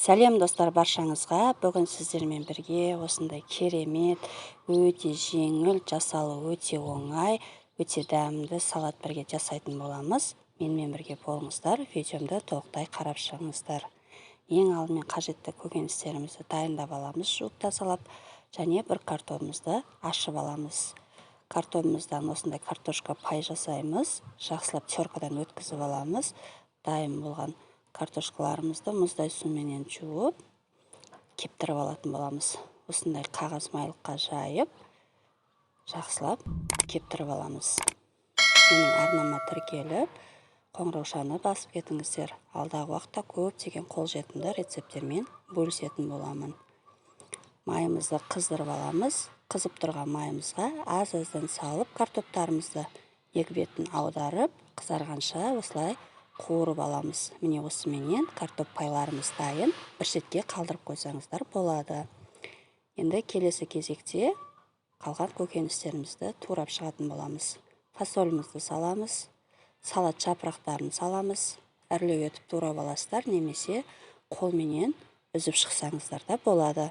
Сәлем достар баршаңызға. Бүгін сіздермен бірге осындай керемет, өте жеңіл, жасалуы өте оңай, өте дәмді салат бірге жасайтын боламыз. Менімен бірге болыңыздар, видеомды толықтай қарап шығыңыздар. Ең алдымен қажетті көкөністерімізді дайындап аламыз, жуып тазалап, және бір картонымызды ашып аламыз. Картонымыздан осындай картошка пай жасаймыз, жақсылап теркадан өткізіп аламыз. Дайын болған картошкаларымызды мұздай суменен жуып, кептіріп алатын боламыз. Осындай қағаз майлыққа жайып, жақсылап кептіріп аламыз. Менің арнама тіркеліп, қоңыраушаны басып кетіңіздер. Алдағы уақытта көптеген қолжетімді рецепттермен бөлісетін боламын. Майымызды қыздырып аламыз. Қызып тұрған майымызға аз-аздан салып, картоптарымызды екі бетін аударып, қызарғанша осылай қуырып аламыз. Міне осыменен картоп пайларымыз дайын. Бір шетке қалдырып қойсаңыздар болады. Енді келесі кезекте қалған көкөністерімізді турап шығатын боламыз. Фасолімізді саламыз, салат жапырақтарын саламыз. Ірілеу етіп турап аласыздар, немесе қолменен үзіп шықсаңыздар да болады.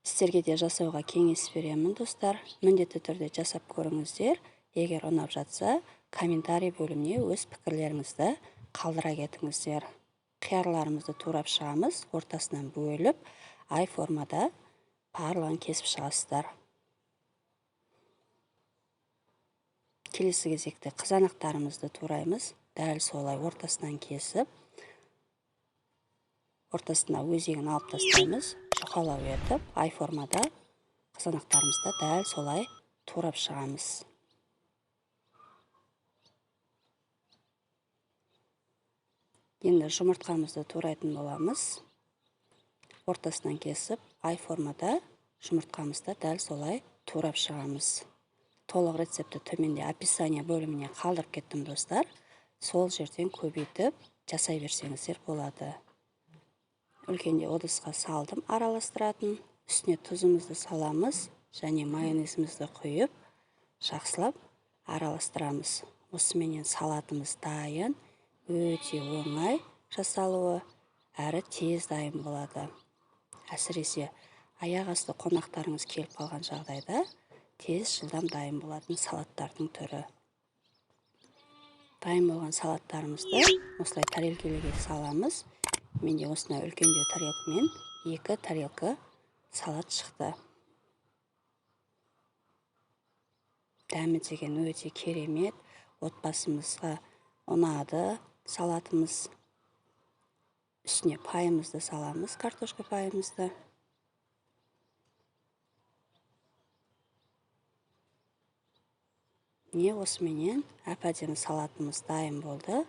Сіздерге де жасауға кеңес беремін, достар. Міндетті түрде жасап көріңіздер. Егер ұнап жатса, комментарий бөліміне өз пікірлеріңізді қалдыра кетіңіздер. Қиярларымызды турап шығамыз, ортасынан бөліп, ай формада барлығын кесіп шығасыздар. Келесі кезекте қызанақтарымызды тураймыз. Дәл солай ортасынан кесіп, ортасына өзегін алып тастаймыз. Жұқалау етіп, ай формада қызанақтарымызды дәл солай турап шығамыз. Енді жұмыртқамызды турайтын боламыз. Ортасынан кесіп, ай формада жұмыртқамызды дәл солай турап шығамыз. Толық рецептті төменде описание бөліміне қалдырып кеттім, достар. Сол жерден көбейтіп жасай берсеңіздер болады. Үлкенде ыдысқа салдым араластыратын. Үстіне тұзымызды саламыз және майонезімізді құйып, жақсылап араластырамыз. Осыменен салатымыз дайын. Өте оңай жасалуы, әрі тез дайын болады. Әсіресе аяқ асты қонақтарыңыз келіп қалған жағдайда тез жылдам дайын болатын салаттардың түрі. Дайын болған салаттарымызды осылай тарелкелерге саламыз. Менде осындай үлкендеу тарелкамен 2 тарелка салат шықты. Дәмі деген өте керемет, отбасымызға ұнады салатымыз. Үстіне пайымызды саламыз, картошка пайымызды. Міне осыменен әп-әдемі салатымыз дайын болды.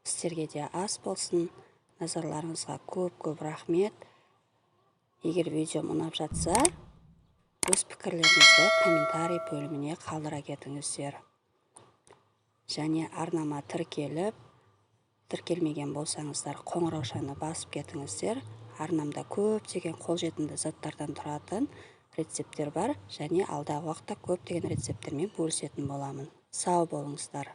Сіздерге де ас болсын. Назарларыңызға көп-көп рахмет. Егер видеом ұнап жатса, өз пікірлеріңізді комментарий бөліміне қалдыра кетіңіздер. Және арнама тіркеліп, тіркелмеген болсаңыздар, қоңыраушаны басып кетіңіздер. Арнамда көптеген қолжетімді заттардан тұратын рецепттер бар және алдағы уақытта көптеген рецепттермен бөлісетін боламын. Сау болыңыздар.